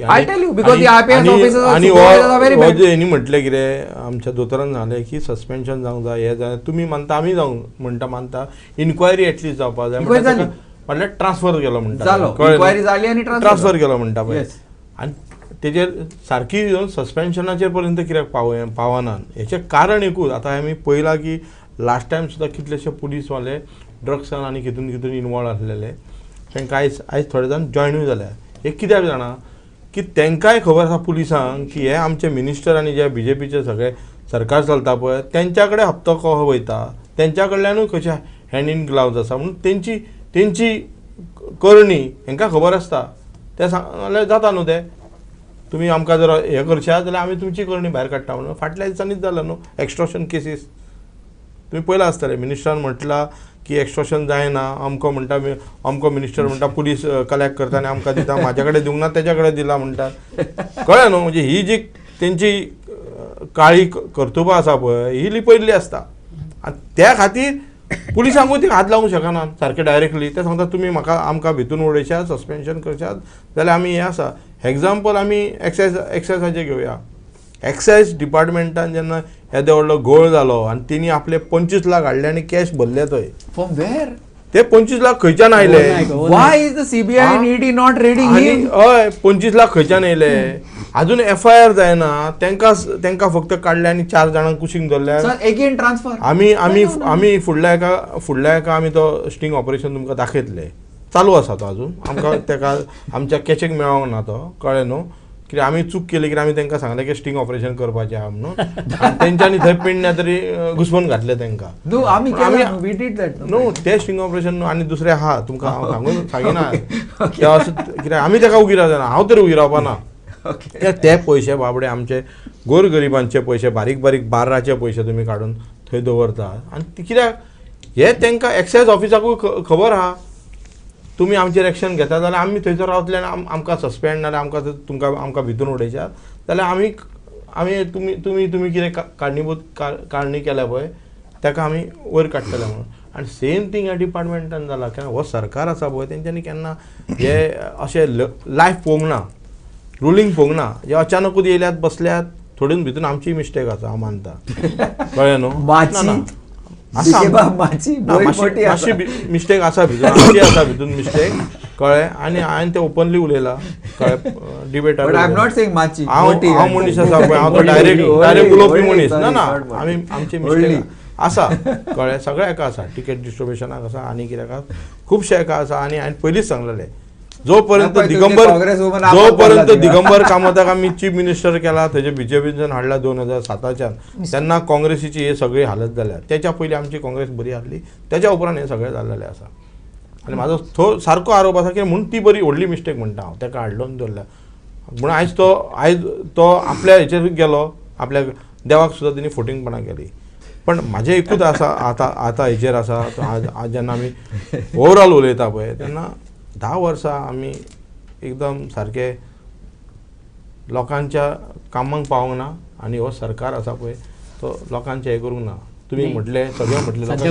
S1: I tell you, because the IPS officers are very bad.
S4: हेणी म्हटलें कितें आमच्या दोतोरान सांगलें की suspension जावंक जाय, हें जाय, तुमी मानता आमी जावंक म्हणटा मानता, इन्क्वायरी एटलीस्ट जावपाक जाय, म्हटल्यार ट्रान्सफर केलो म्हणटा,
S1: इन्क्वायरी जाली आनी
S4: ट्रान्सफर केलो म्हणटा पळय, आनी तेजेर सारकी येवन सस्पेन्शनाचेर पर्यंत कित्याक पावना हेचें कारण एकूच. आतां आमी पळयलां की लास्ट टायम सुद्दां कितलेशे पुलीसवाले ड्रग्सान आनी कितून कितून इनवॉल्व आसलेले, तांकां आयज थोडे जाण जॉयनूय जाल्या. हे कित्याक जाणा की तांकांय खबर आसा पुलिसांक की हे आमचे मिनिस्टर आनी जे बीजेपीचे सगळे सरकार चलता पळय तेंच्या कडेन हप्तो कसो वयता, तेंच्या कडल्यानूय खंयचे हँड इन ग्लावज आसा, म्हणून तेंची तेंची करणी हेंकां खबर आसता. ते सांगल्यार जाता न्हू, ते तुमी आमकां जर हें करशात जाल्यार आमी तुमची करणी भायर काडटा म्हणून. फाटल्या दिसांनीच जालां न्हू एक्स्ट्रोशन केसीस, तुमी पळयलां आसतलें. मिनिस्टरान म्हटलां की एक्स्ट्रोशन जायना, अमको म्हणटा अमको मिनिस्टर म्हणटा पुलीस कलेक्ट करता आनी आमकां दिता, म्हाज्या कडेन दिवंक ना तेज्या कडेन दिला म्हणटा. कळ्ळें न्हू? म्हणजे ही जी तेंची काळी कर्तुबां आसा पळय ही लिपयल्ली आसता, आनी त्या खातीर पुलिसांकूय ते हात लावूंक शकना सारके डायरेक्टली. ते सांगता तुमी म्हाका आमकां भितून उडयशात, सस्पेन्शन करशात जाल्यार आमी हें आसा. एग्जाम्पल आमी एक्सायजाचें घेवया. एक्सायज डिपार्टमेंटान जेन्ना येदो व्हडलो गोळ जालो आनी तेणी आपले 25 लाख हाडले आनी कॅश भरले थंय.
S1: From where?
S4: ते 25 लाख खंयच्यान आयले?
S1: Why is the CBI and ED not raiding him?
S4: हय, 25 लाख खंयच्यान आयले? अजून एफआयआर जायना, तांकां फक्त काडले आनी 4 जाणांक कुशीक धरले.
S1: Again transfer.
S4: आमी आमी आमी फुडल्या एका आमी तो स्टिंग ऑपरेशन तुमकां दाखयतले, चालू आसा तो अजून. आमकां तेका आमच्या कॅचेक मेळोंक ना तो, कळ्ळें न्हू? कित्याक आमी चूक केली की आमी तांकां सांगलें की स्टिंग ऑपरेशन करपाचें आहा म्हणून, आनी तेंच्यांनी थंय पेडण्या तरी घुसपोवन घातलें तांकां. न्हू तें स्टिंग ऑपरेशन न्हू, आनी दुसरें आहा तुमकां हांव सांगून सांगिना तें अशें कित्याक आमी ताका उगी रावना, हांव तरी उगी रावपा ना. कित्याक ते पयशे बाबडे आमचे गोरगरिबांचे पयशे, बारीक बारीक बार्राचे पयशे तुमी काडून थंय दवरता. आनी कित्याक हे तांकां एक्सायज ऑफिसाकूय खबर आहा तुमी आमचेर एक्शन घेता जाल्यार आमी थंयसर रावतले आनी आमकां सस्पेंड नाल्यार आमकां तुमकां आमकां भितून उडयशात जाल्यार आमी आमी तुमी तुमी तुमी कितें कारणीभूत कारणी केल्या पळय ताका आमी वयर काडटले म्हणून. आनी सेम थींग ह्या डिपार्टमेंटान जाला. केन्ना हो सरकार आसा पळय तेंच्यांनी केन्ना हे अशें लायफ पळोवंक ना, रुलींग पळोवंक ना. हे अचानकूच येयल्यात बसल्यात, थोडे भितून आमची मिस्टेक आसा हांव मानता, कळ्ळें न्हू? मातशी मिस्टेक आसा भितून, आमची आसा भितून मिस्टेक, कळ्ळें? आनी हांवें तें ओपनली उलयलां, कळ्ळें? डिबेटार हांव मनीस आसा पळय, हांव तो डायरेक्ट उलोवपी मनीस ना. ना, आमी आमची मिस्टेक आसा, कळ्ळें? सगळें एका आसा, टिकेट डिस्ट्रिब्युशनाक आसा आनी कित्याक आसा, खुबशे एका आसा. आनी हांवें पयलींच सांगलेलें, जोपर्यंत दिगंबर कामताक आमी चीफ मिनिस्टर केला, थंयचे बीजेपीच्यान हाडला 2007च्यान, तेन्ना काँग्रेसीची हे सगळी हालत जाल्या. तेच्या पयलीं आमची काँग्रेस बरी आहली, तेच्या उपरांत हें सगळें जाल्लें आसा. आनी म्हाजो थो सारको आरोप आसा की म्हूण ती बरी व्हडली मिस्टेक म्हणटा हांव, ताका हाडलो आनी दवरल्या म्हूण. आयज तो आपल्या हेचेर गेलो, आपल्या देवाक सुद्दां तेणी फोटिंगपणां केली. पण म्हाजें एकूच आसा आतां आतां हेजेर आसा आज जेन्ना आमी ओवरऑल उलयता पळय तेन्ना 10 वर्सां आमी एकदम सारके लोकांच्या कामाक पावोंक ना आनी हो सरकार आसा पळय तो लोकांचें हें करूंक ना. तुमी म्हटलें सगळें म्हटलें
S2: सद्या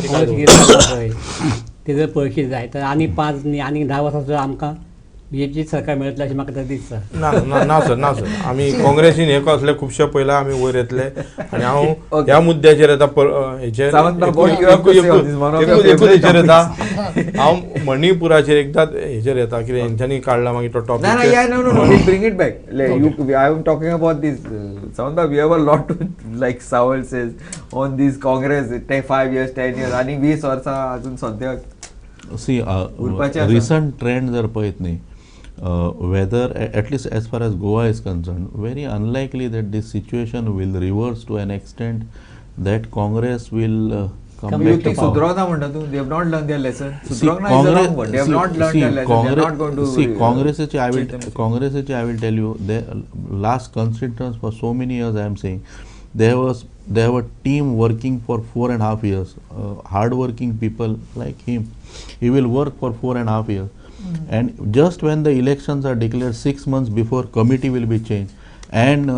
S2: ते जर पळशीत जाय तर आनी 5 न्ही आनी 10 वर्सां सुद्दां आमकां बीजेपी सरकार मेळटलें अशें म्हाका तरी दिसता.
S4: ना ना ना सर, ना सर, आमी काँग्रेसीन हे कसले खुबशे पयला आमी वयर येतले आनी हांव ह्या मुद्द्याचेर येता हेचेर एकूच हेचेर येता हांव मणिपुराचेर एकदां हेचेर येता कितें हेंच्यांनी काडला मागीर तो topic.
S1: Bring it back. I am talking about this Sawant, we have a lot to like Sawal says on this Congress 5 years 10 years आनी 20 वर्सां अजून सद्याक.
S3: सी रिसंट ट्रेंड जर पळयत न्ही, whether at least as far as Goa is concerned, very unlikely that this situation will reverse to an extent that Congress will come back to power.
S1: सुधरवना म्हणटा तूं, they have not learned their lesson. सुधरवना is a wrong word. They have not learned their lesson. They are not going to.
S3: See, Congress, I will tell you, the last constituents for so many years I am saying, there have a team working for 4.5 years, hard working people like him. He will work for 4.5 years. And just when the elections are declared 6 months before, committee will be changed and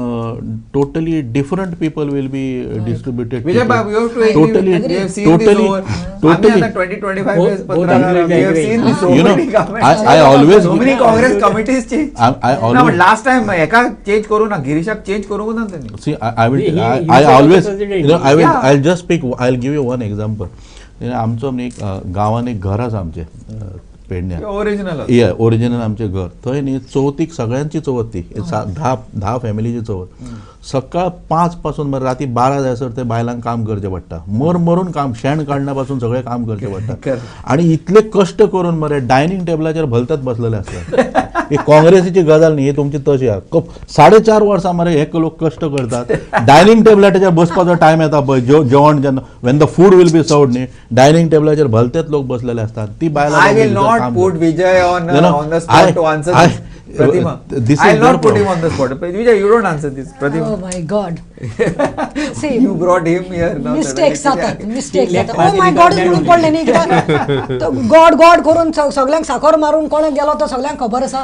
S3: totally different people will be distributed.
S1: Vijay Babu, you have to agree. Totally, we have seen this over totally 20-25 years. We have seen this so many governments.
S3: I always
S1: so many Congress committees change.
S3: I always
S1: no, but last time eka change करू ना, गिरीशाक change करू ना त्यांनी.
S3: See, I will I always, you know, I will I'll just pick, I'll give you one example. आमचो एक गांवान एक घर आसा आमचें पेडण्या,
S1: ओरिजिनल
S3: ओरिजिनल आमचें घर. थंय न्ही चवथीक सगळ्यांची चवथ ती 10 फॅमिलीची चवथ. सकाळ 5 पासून मरे राती 12 जायसर ते बायलांक काम करचें पडटा, मर मरून काम, शेण काडणा पासून सगळें काम करचें पडटा आनी इतले कश्ट करून मरे डायनींग टेबलाचेर भलतच बसलेले आसतात. ही काँग्रेसीची गजाल न्ही, ही तुमची तशी आहा. 4.5 वर्सां मरे हे लोक कश्ट करतात, डायनींग टेबलाचेर बसपाचो टायम येता पळय, जेवण जेन्ना when the food will be served न्ही, डायनींग टेबलाचेर भलतेच लोक बसलेले आसतात. ती बायलां
S1: I will not put Vijay on the spot to answer this. Pratima,
S3: this
S1: I will not put him on the spot. Vijay, you don't answer this. Pratima.
S5: Oh my God. See,
S1: you brought him here now.
S5: Mistakes जातात, mistakes जातात. Oh my God म्हणून पडलें न्ही कित्याक गॉड गॉड करून सगळ्यांक साखर मारून कोण गेलो तो सगळ्यांक खबर आसा.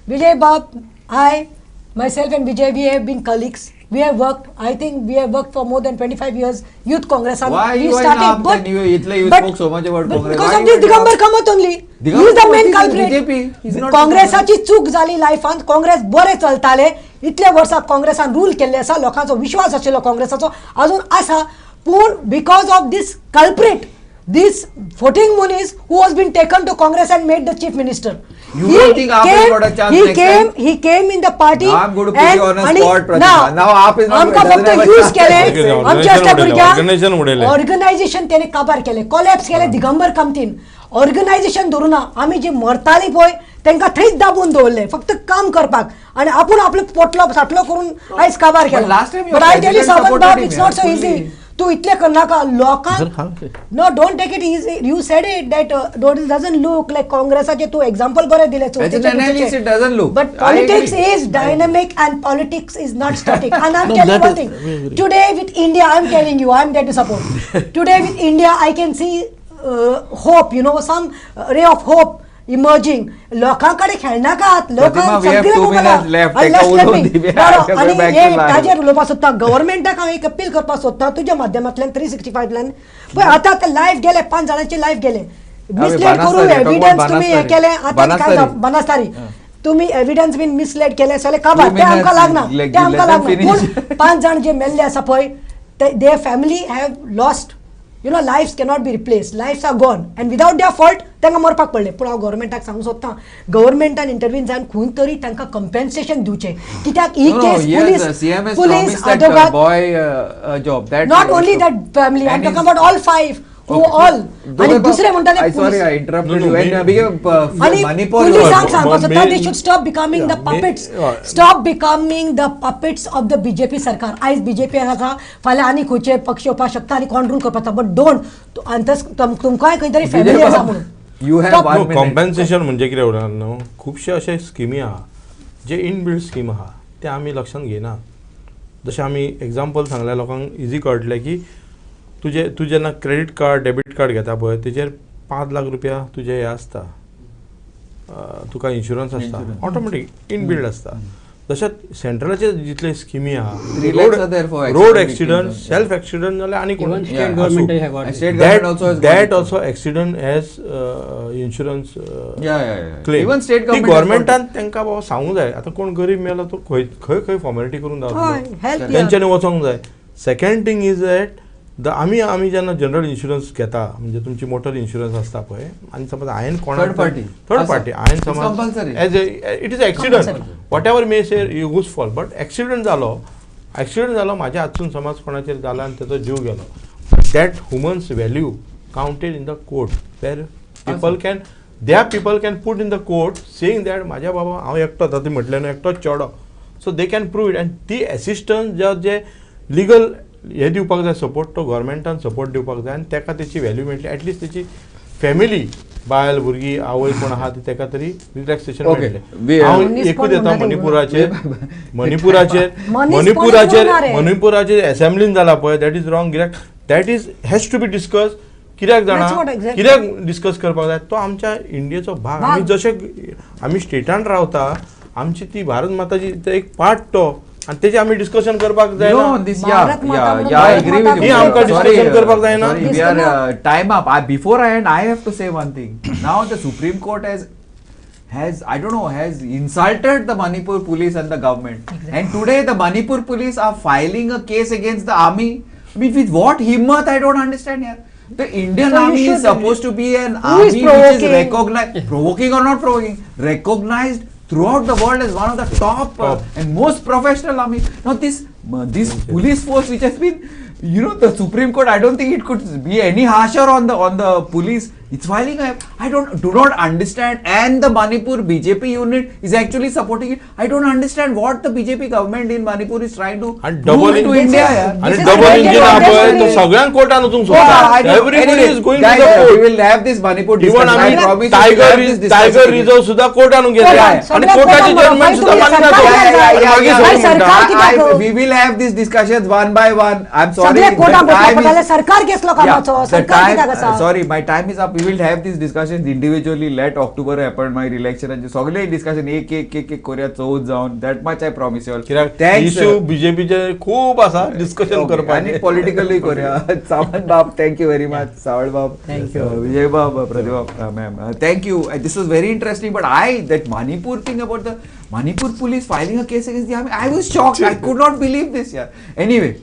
S5: विजय बाब, I myself and Vijay, we have been colleagues. We have worked, I think we have worked for more than 25 years, Youth Congress.
S1: Why
S5: we
S1: you
S5: started,
S1: but you spoke so much about Congress.
S5: Because of this Digambar Kamat only. He is the main culprit. काँग्रेसाची चूक जाली लायफान. काँग्रेस बरें चलताले, इतले वर्सां काँग्रेसान rule केल्ले आसा, लोकांचो विश्वास आशिल्लो काँग्रेसाचो, अजून आसा. पूण because of this culprit, this 14 Munis who has been taken to Congress and made the chief minister.
S1: You don't think AAP has got a chance
S5: he
S1: next
S5: came,
S1: time?
S5: He came in the party.
S1: Now I'm going to put you on a spot, Pratima. Now AAP is not.
S5: आमकां फक्त use केले, आमचे असल्या भुरग्यांक organisation त्याने काबार केले, collapse केले दिगंबर कामतीन. ऑर्गनायझेशन धरून ना आमी जी मरताली पळय तांकां थंयच दाबून दवरले फक्त काम करपाक, आनी आपूण आपलो पोटलो साटलो करून आयज काबार केला. But I tell you Sawant बाब, it's not so easy. तू इतले करनाका लोकांक. No, don't take it easy. You said it that it doesn't look like काँग्रेसाचे तू एक्झाम्पल बरें दिलें. But politics is dynamic and politics is not static. And I am telling one thing today with India, I am telling you, I am there to support. Today with India I can see hope, you know, some ray of hope emerging. लोकां कडेन खेळनाकात, लोकांक सगळें. आनी हे ताजेर उलोवपाक सोदता, गव्हर्मेंटाक हांव एक अपील करपाक सोदता तुज्या माध्यमांतल्यान 365तल्यान. पळय आतां ते लायफ गेले, 5 जाणांचे लायफ गेले, मिसलेड करून एविडन्स तुमी हें केलें. आतां काय बनास्तारी तुमी एविडन्स बीन मिसलेड केलें सगळें काबार, तें आमकां लागना, तें आमकां लागना. पूण 5 जाण जे मेल्ले आसा पळय, their family have lost, you know, lives cannot be replaced, lives are gone and without their fault तांकां मरपाक पडलें. पूण हांव गव्हर्मेंटाक सांगूंक सोदतां, गव्हर्मेंटान इंटरवीन जावन खंय तरी तांकां कंपेन्सेशन दिवचें, कित्याक ही केस पुलीस पुलीस आदोगाद, not only that family, I am talking about all 5 who all. आणि दुसरे म्हणटाले पुलिसांक सांगपाक सोदता, they should stop becoming the puppets, stop becoming the puppets of the BJP सरकार. आयज बीजेपी आसा, फाल्यां आनी खंयचे पक्ष येवपाक शकता आनी कोण रूल करपाक शकता. बट don't, तुमकांय खंय तरी फॅमिली आसा म्हणून.
S4: कॉम्पेन्सेशन म्हणजे कितें उरना न्हू, खुबशे अशे स्किमी आहा जे इनबिल्ड स्कीम आहा ते आमी लक्षांत घेयना. जशें आमी एग्जाम्पल सांगल्या लोकांक इजी कळटलें की तुजे तूं जेन्ना क्रेडीट कार्ड डेबीट कार्ड घेता पळय तेजेर 5 लाख रुपया तुजे हे आसता, तुका इन्शुरन्स आसता ऑटोमॅटीक इनबिल्ड आसता. तशेंच सेंट्रलाचे जितले स्किमी आहा, रोड एक्सिडंट, सेल्फ एक्सिडंट जाल्यार आनी कोण, that also accident has insurance claim. ती गव्हर्मेंटान तांकां बाबा सांगूंक जाय. आतां कोण गरीब मेलो तो खंय खंय खंय फॉर्मेलिटी करून दाखयता, तेंच्यांनी वचोंक जाय. सेकंड थींग is that आमी आमी जेन्ना जनरल इन्शुरन्स घेता म्हणजे तुमची मोटर इन्शुरन्स आसता पळय, आनी समज हांवें कोणा थर्ड पार्टी हांवें समज as a it is accident whatever may say whose fault, but accident जालो, एक्सिडंट जालो म्हाज्या हातसून समज कोणाचेर जाला आनी तेजो जीव गेलो, that human's value counted in the court where people can their people can put in the court saying that म्हाज्या बाबा हांव एकटो आतां ती म्हटलें न्हू एकटोच चेडो, so they can prove it. आनी ती एसिस्टन्स जे लिगल हे दिवपाक जाय सपोर्ट, तो गव्हर्मेंटान सपोर्ट दिवपाक जाय आनी ताका तेची व्हॅल्यू मेळटली. एटलिस्ट तेची फॅमिली, बायल भुरगीं आवय कोण आहा ती ताका तरी रिलॅक्सेशन मेळटलें. हांव एकूच येता मणिपुराचेर, मणिपुराचेर मणिपुराचेर मणिपुराचेर एसेंब्लीन जाला पळय, that is wrong. कित्याक that is has to be discuss. कित्याक जाणा कित्याक डिस्कस करपाक जाय, तो आमच्या इंडियेचो भाग. आमी जशे आमी स्टेटान रावता, आमची ती भारत माताची एक पार्ट तो, आनी तेजे आमी डिस्कशन करपाक जाय. आमकां डिस्कशन करपाक जायना.
S1: We are time up. Before I end I have to say one thing. Now the Supreme Court has I don't know, has insulted the Manipur police and the government. Exactly. And today the Manipur police are filing a case against the army. I mean, with what himmat, I don't understand here. The Indian army is supposed to be an army which is recognized, provoking or not provoking, recognized throughout the world as one of the top and most professional armies. Now this police force which has been, you know, the Supreme Court, I don't think it could be any harsher on the police. It's filing. I do not understand. And the Manipur BJP unit is actually supporting it. I don't understand what the BJP government in Manipur is trying to do to India.
S4: And double engine आपय तो सगळ्यांक कोर्टान वचूंक सोदता. Everybody is going to the court.
S1: We will have this Manipur discussion. I promise.
S4: Tiger Reserve सुद्धा कोर्टान गेले आणि कोर्टाचे judgement सुद्धा मान्य
S1: जातो. We will have these discussions one by one. I'm sorry.
S5: सरकार केसलो कामाचो, सरकार कित्याक आसा?
S1: Sorry, my time is up. We will have these discussions individually. Let October happen, my election and सगळे डिस्कशन एक एक एक एक करूया, चौथ जावन. That much I promise you all.
S4: कित्याक इश्यू बीजेपीचे खूब आसा डिस्कशन करपाक
S1: आनी पॉलिटिकली करूया. सावंत बाब, thank you very much. Sawant बाब,
S2: thank you.
S1: Vijay बाब, Pratibha ma'am, thank you. This was very interesting. But I that Manipur thing about the Manipur police filing a case against the army, I was shocked. I could not believe this. Yeah. Anyway,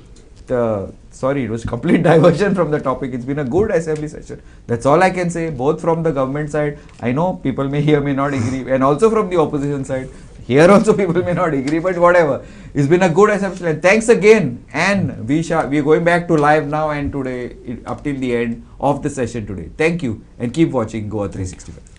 S1: sorry, it was complete diversion from the topic. It's been a good assembly session. That's all I can say, both from the government side. I know people may here may not agree, and also from the opposition side. Here also people may not agree, but whatever. It's been a good assembly session. Thanks again. And we are going back to live now and today up till the end of the session today. Thank you and keep watching Goa 365.